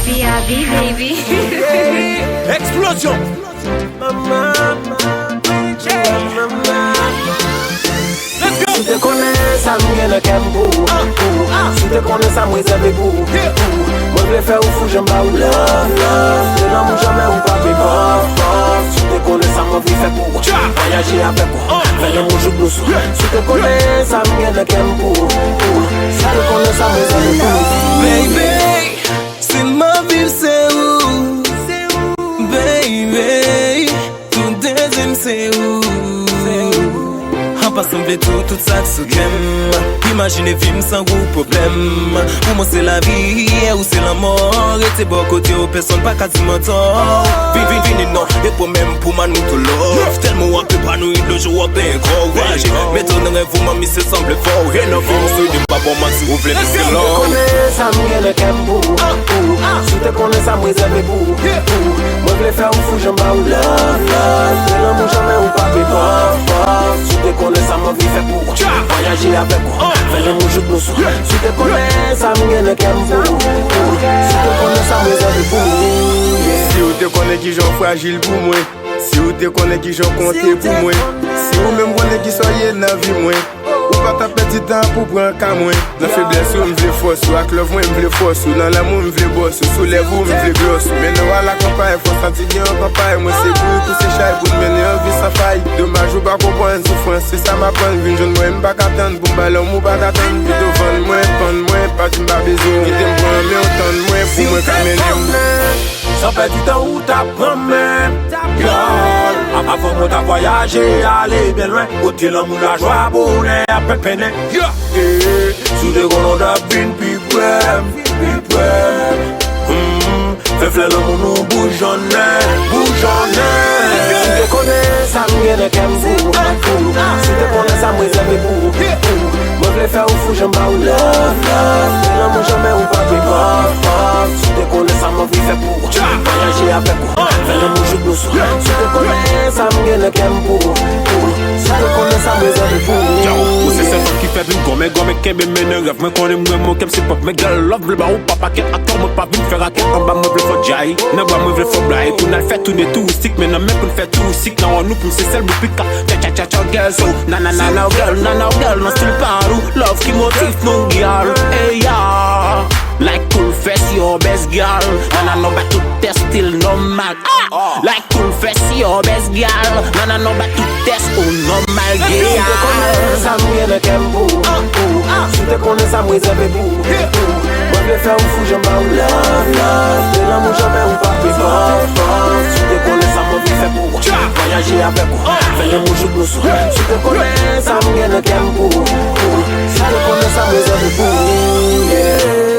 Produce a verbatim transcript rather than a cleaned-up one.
V I P, baby. Eksplozyon. Mama, mama, mama. Let's go. Si w te konnen sa m gen nan kè m pou ou, pou ou. Si w te konnen sa m rezève pou ou, pou ou. Mwen vle fè ou fou jan m ba ou love, love. De lanmou janmen ou pa pe pòf, pòf. Si w te konnen sa m anvi fè pou ou. Vwayaje avèk ou, fè lanmou jouk nou sou. Si w te konnen sa m gen nan kè m pou ou, pou ou. Si w te konnen sa m rezève pou ou. Baby, si m ap viv se ou. Baby, tout dezi m se ou. An pasan m vle tou, tout sa k sou kè m. Imajine vi m san gwo pwoblèm. Pou mwen se lavi, e ou se lanmò. Rete bò kote w, pèsonn pa ka di m antò. Vin, vin, vini non, e pwoblèm pou man nou tou love. Tèlman w ap epanoui, lòt jou w ap ankouraje. Mete w nan rèv ou, manmi, se sanble fò w. E nan vi m, sou di m pa bon manti, ou vle plis ke love. Konnen sa m gen nan kè m pou ou, pou ou. Si w te konnen sa m rezève pou ou, pou ou. Mwen vle fè ou fou jan m ba ou love, love. De lanmou janmen ou pa pe pòf, pòf. Si w te konnen sa m anvi fè pou ou. Vwayaje avèk ou, fè lanmou jouk nou sou. Si w te konnen sa m gen nan kè m pou ou, pou ou. Si w te konnen sa m rezève pou ou. Si w te konnen kijan w frajil pou mwen. Si w te konnen kijan w konte pou mwen. Si w menm konnen kisa w ye nan vi mwen. Ou pa t ap pèdi tan pou pran ka mwen. Nan feblès ou, m vle fòs ou. Ak love mwen, m vle fòs ou. Nan lanmou, m vle bòs ou. Sou lèv ou, m vle glòs ou. Men nan wala kanpay, fò santi gen yon kanpay. Mwen se bourik ou se chay pou n mennen yon vi san fay. Domaj ou pa konprann soufrans. Se sa m aprann, vin jwenn mwen, m pa ka tann pou m ba lanmou pa t atann. Pito vann mwen, pann mwen, pa di m pa bezwen w. Kite m pran men w, tann mwen, pou mwen ka mennen w. San pèdi tan ou t ap pran men. Girl, avan mwen ta vwayaje ale byen lwen. Kote lanmou lajwa bonè ap pepennen. Yeah. Eh, si w te konnen w t ap vin pi pre m, pi pre m. Hmm, fè flè lanmou nou boujonnen, boujonnen. Si w te konnen sa m gen nan kè m pou ou, pou ou. Si w te konnen sa m rezève pou ou, pou ou. Mwen vle fè ou fou jan m ba ou love, love. Fè lanmou janmen ou pa pe pòf, pòf. Si w te konnen sa m anvi fè pou ou. Vwayaje avèk ou, fè lanmou jouk nou sou. Si w te konnen sa m gen nan kè m pou ou, pou ou. Si w te konnen sa m rezève pou ou. Yo, ou se sèl fanm ki fè vin gòmen, gòmen kenbe men nan rèv. Mwen konnen m renmen w, kè m se pòp, men girl love vle ba ou pa pakèt. Atò mwen pa vin fè rakèt. Anba mwen vle fò djay, nan bwa mwen vle fò blay. Pou n al fè tounen touristik, men nan men pou n fè touristik. Nan wò nou pou m se sèl bout pik ap fè tcha tcha tcha girl. So, na na na na girl, na na girl, nan stil pa nou. Love ki motif nou girl, hey ya. Like cool fès yo best girl. Na na nou bat tout tèt stil nòmal. Ah! Like cool fès yo best girl. Na na nou bat tout tèt ou nòmal girl. Sa m gen nan kè m pou ou, pou ou. Si w te konnen sa m rezève pou ou, pou ou. Mwen vle fè ou fou jan m ba ou love, love. Fè lanmou janmen ou pa pe pòf, pòf. Si w te konnen sa m anvi fè pou ou. Vwayaje avèk ou, fè lanmou jouk nou sou. Si w te konnen sa m gen nan kè m pou ou, pou ou. Si w te konnen sa m rezève pou ou, yeah.